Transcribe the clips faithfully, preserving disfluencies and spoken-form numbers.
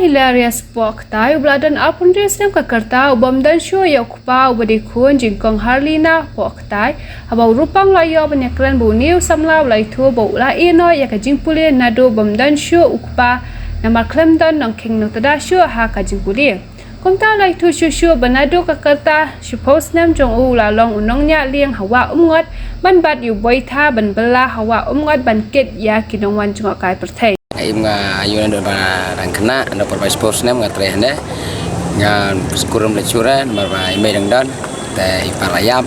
Hilarius Pohktai, uba la don arphew hynriew snem ka rta, u bym don shuh ïa u kpa uba dei khun jong i Kong Harlina Pohktai, haba u rukom u la ïoh ban ïakren bad une u samla, u la ïathuh ba u la ïehnoh ïa ka jingpule naduh bym don shuh u kpa, namar khlem don nongkheiñ nongtda shuh ha ka jingpule. Kumta u la ïathuh shuh shuh ba naduh ka rta shiphew snem jong u, u la long u nongñiah lieng ha Wah Umngot, ban bat ïa u Boitha ban bylla ha Wah Umngot ban kit ïa ki nongwan jngohkai pyrthei. Nga im nga ïoh naduh ba dang khynnah, naduh por ba shiphew snem nga trei hangne. Nga skul ruh ym leit shuh re namar ba i mei dang don, te i pa la ïap.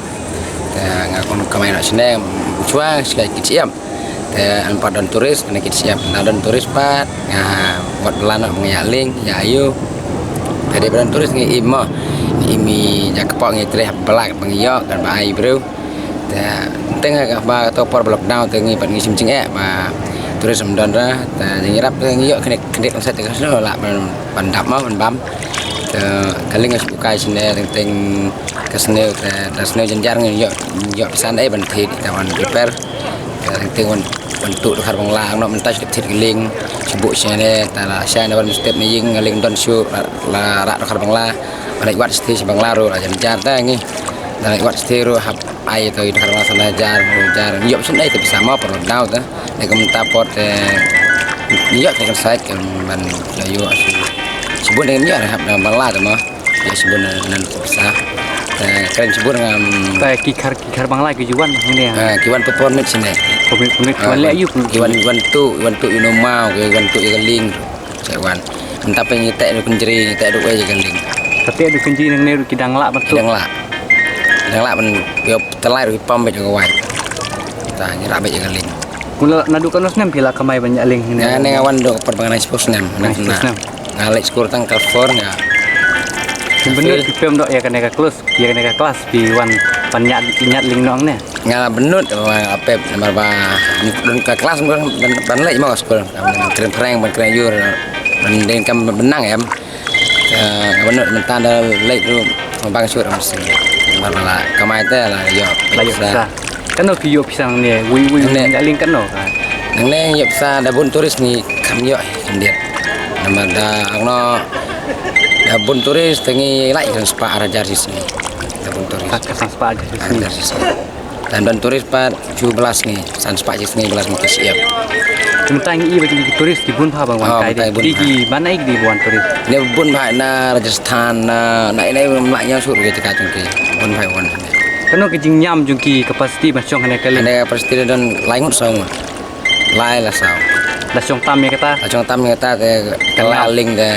Te nga kum kamai noh shane, u shuwa shuwa kit shyiap. Te yn pat don tourist, kane kit shyiap. Na don tourist pat nga wat bylla noh, nga ïa lieng ïa ayu. Te dei ba don tourist ngi im mo, ngi im, i ïa kpoh ngi trei hap bylla ba ngi ïoh, kan ba ai briew. Te teng ha kaba to por ba lockdown te ngi pat ngi shim jingeh ba tourist ym don ra. Te jingïarap te ngi ïoh kane kane konsep te ka snow lah ban ban dap mo ban bam. Te ka lieng ka shu bukai shane teng teng ka snow te, te snow jynjar ngi ïoh ïoh pisa ndai ban thied te ban repair. Te teng teng ban ban tuh dkhar bangla, ang noh mynta shu thied ka lieng shu buh shane te la shane ban step na ïing ka lieng don shu la la rak dkhar bangla. Ban leit wad shatei sha bangla ruh la jynjar te ngi. Ban leit wad shatei ruh hap ai to i dkhar bangla san hajar, hajar. Ïoh shim ai te pisa mo por daw te. Dei kumta por te ïoh te kan sait kan ban ïoh asu. Shibun dei ïoh hap na bangla te mo. Ïoh shibun nan te pisa. Te kren shibun ngam. Te ki khar ki khar bangla ki ju wan hangne. Eh, ki wan pe por mit sini. Pe mit, pe mit, ki wan leh ayu, ki wan, wan tu, wan tu ïa u maw, ki wan tu ïa ka lieng. Sa wan. Mynta pyn ngi teh da u kynjri, ngi teh da u wei ïa ka lieng. Te teh da u kynjri nangne ruh ki dang lah ban tu. Ki dang lah. Ki dang lah ban ïoh tylli ruh ki pom beit ïa ka wai. Te ngi rah beit ïa ka lieng. Kumno naduh katno snem phi la kamai ban ïa lieng hangne? Nga ne nga wan naduh por ba nga nai shiphew snem. Nai shiphew snem. Nga leit skul tang klas four nga. Phi bynnud phi pem doh ïa kane ka klas, ïa kane ka klas phi wan ban ïa ïa lieng noh ne? Nga la bynnud, nga la pep namar ba don ka klas ban, ban leit mo ka skul. Kren phareng ban kren ïur ban dei kam bynang em. Nga bynnud mynta da leit ruh bang shuh ram sing. Namar ba la kamai te la ïoh. La ïoh pisa. Kano ki ïoh pisa nangne? Wei wei nangne. Ïa lieng kano ka? Nangne ïoh pisa da bun tourist ngi kam ïoh khyndiat. Namar da angno da bun tourist te ngi lait kan spah ar hajar shisngi. Da bun tourist. Ka san spah ar hajar shisngi. Ar hajar shisngi. Dan ban tourist pat shu blas ngi, san spah shisngi blas ngi ki siap. Mynta ngi i ba ki tourist ki bun bha ban wan kai. Oh, mynta ki bun bha. Ki ban ai ki bun tourist. Ne bun bha na Rajasthan na na ine ym lah ñiew shuh ki jaka jong ki. Bun bha wan. Kano ki jingñiam jong ki capacity ban shong hane ka lieng? Hane capacity don lai ngut saw ngut. Lai la saw. La shong tam ïa kata? La shong tam ïa kata te ka la lieng te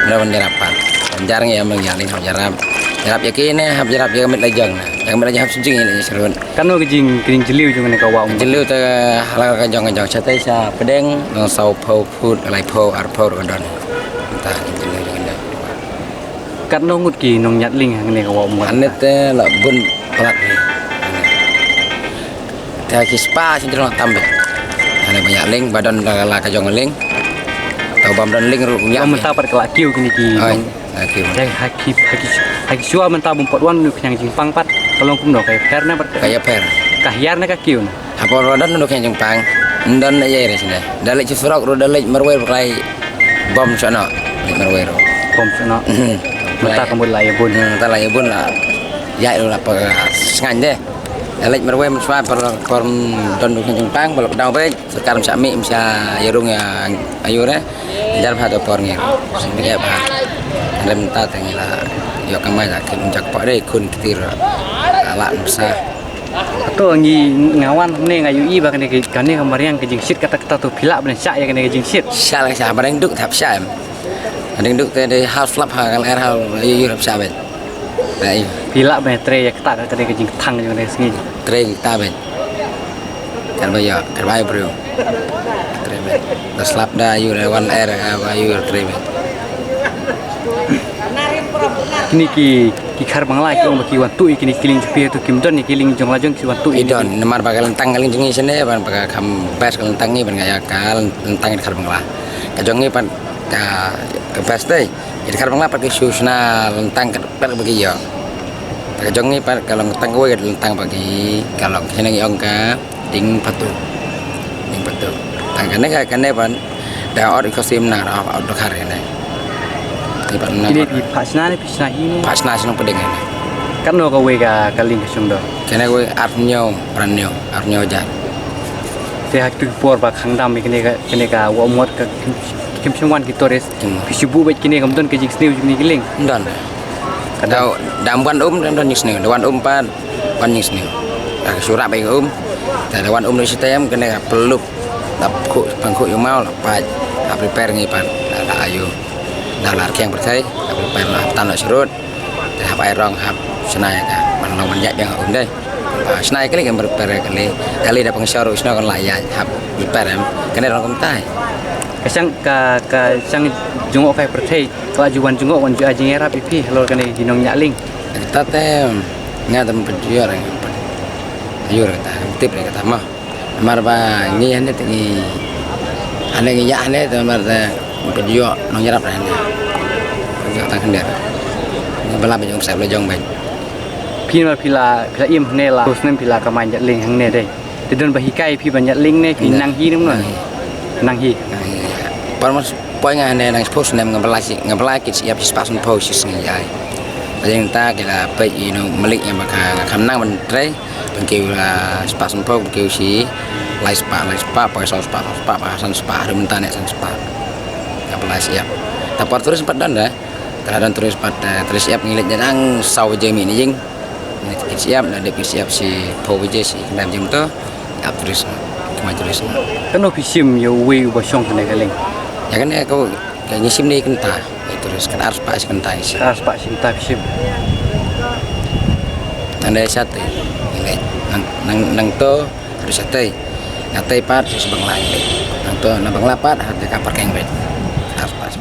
mra ban jarap pat. Jar ngi am ïa lieng hap jarap. Jarap ïa kine hap jarap ïa ka met la jong na. Ïa ka met la jong hap shu jing ïa shrut. Kano ka jing ka jingjylliew jong kane ka wah um? Jylliew te hala ka jong ka jong shatei sha pdeng nong saw phew phut lai phew ar phew ruh ka don. Ta jylliew jong kane. Katno ngut ki nongñiat lieng hangne ka wah um? Hangne te la bun palat ni. Te ki spah shin jrong tam beit. Hangne ba ñiat lieng ba don la ka jong lieng. Te bym don lieng ruh ñiat. Mynta pat ka la kiew kine ki. Ai, la kiew. Te ha ki ha ki ha ki shuwa mynta bym pat wan u khñiang jingpang pat ka long kumno ka ïapher ne pat? Ka ïapher. Ka hiar ne ka kiew ne? Hapor ba don u khñiang jingpang. Don ne ïa re sine. Da leit surok ruh da leit marwei ruh klai bom sono. Leit marwei ruh. Bom sono. Mhm. Mynta ka mut la ïa bun. Hmm, ta la ïa bun la. Ïa ruh la pa sngan de. Da leit marwei mynshwa por por don u khñiang jingpang ba lockdown beit. Sorkar ym shah mih ym shah ïarung ïa ayu re. Jar bha to por ngi. Sngewbha. Lem ta te ngi la ïoh kamai la kit ym jak pore khun kti ruh. La ym shah. Hato ngi nga wan ne nga ïohi ba kane ka kane ka mariang ka jingshit kata kata to phi lah ban shah ïa kane ka jingshit. Shah la shah ba dang duk thap shah em. Ba dang duk te dei half lap ha ka lyer ha ïohi hap shah beit. Ai. Phi lah ban trei ïa kata ka kane ka jingthang jong kane ka sngi. Trei kata beit. Kan ba ïa, kan ba ïa briew. Trei beit. Da slap da ïohi da wan lyer ka ba ïohi trei beit. Kine ki ki khar Bangla ki ong ba ki wan tuh ïa kine ki lieng jong phi, hato kim don ïa ki lieng jong la jong ki wan tuh ïa? Ki don, namar ba ka lyntang ka lieng jong ngi shane ban ba ka kham best ka lyntang ngi ban nga ïa ka lyntang ki khar Bangla. Ka jong ngi pat ka ka best dei. Ki khar Bangla pat ki shu shna lyntang ka pher ba ki ïoh. Ka jong ngi pat ka long tang kawei ka lyntang ba ki ka long shane ngi ong ka Ding patu. Ding patu. Tang kane ka kane ban da ot ko sim na da ot dkhar kane. Pat nang. Kine phi phah shna ne phi shna hi ne? Phah shna shnong Pdeng ne. Katno kawei ka, ka lieng ka shong do? Kane kawei arphew hynñiew, arphew hynñiew, arphew hynñiew hajar. Te ha katu ka por ba khang dam ïa kane ka, kane ka Wahmot ka kim, kim shym wan ki tourist. Hmm. Phi shu buh beit kine kam don ka jingsniew jong kine ki lieng. Don. Ka don. Da, da wan um, da don jingsniew. Da wan um pat, wan jingsniew. Da ka shu rah beit um. Da, da wan um da shi taïew kane ka pynlup. Da pynkhooh, pynkhooh ïa u maw la pait. Da prepare ngi pat. Da, da ayu. Da la rkhiang pyrthei, da prepare la hap tan la shrut. Te hap ai rong hap shna ïa ka. Ban long ban ïaid biang ha um dei. Ba shna ïa kali kan prepare kali. Kali da pang shor u shna kan la ïaid hap prepare em. Kane rong kumtai. Ka shang ka, ka shang jngoh kai pyrthei. Ka la ju wan jngoh wan ju ai jingïarap ïa phi halor kane ki nongñiah lieng. Kata te nga te mynta jur, jur kata, tip kata ma. Namar ba ngi hangne te ngi, hangne ngi ïa hangne te namar te mynta jur nongïarap hangne. Jur tang khyndiat. Ngi ba la ba jong sa ba la jong ba. Phi namar phi la, phi la im hangne la. Terus nem phi la kamai ñiah lieng hangne dei. Te don ba hikai phi ban ñiah lieng ne phi nang hi nang no? Nang hi. Nang hi. Nang hi, ïa. Por mas poi nga ne nang spos nem nga ba la shi, nga ba la kit ïa phi spah san phew shi sngi ïa. Ba jeng ta ki la peit ïa u malik ïa ba ka, nga kham nang ban trei. Ban kiew la spah san phew, ban kiew shi lai spah, lai spah, poi saw spah, saw spah, ba san spah, haduh mynta ne san spah. Nga ba la shi ïa. Ta por tourist pat don da. Ka la don tourist pat, eh, tourist ïap ngi leit dang saw baje miet ne ïing. Ngi leit kit ïap, la dep kit ïap shi phew baje shi khyndai baje mynta. Ïap tourist. Kumne tourist. Katno phi shim ïa uwei uba shong kane ka lieng? Ïa kane ka, ka ngi shim ne kynta. Ïa tourist kan ar spah shi kynta ngi shim. Ar spah shi kynta phi shim. Nang dei shatei. Ngi leit. Nang, nang, nang to, haduh shatei. Nang tei pat, shi bangla ngi leit. Nang to, nang bangla pat, haduh ka parking beit. Ar spah shi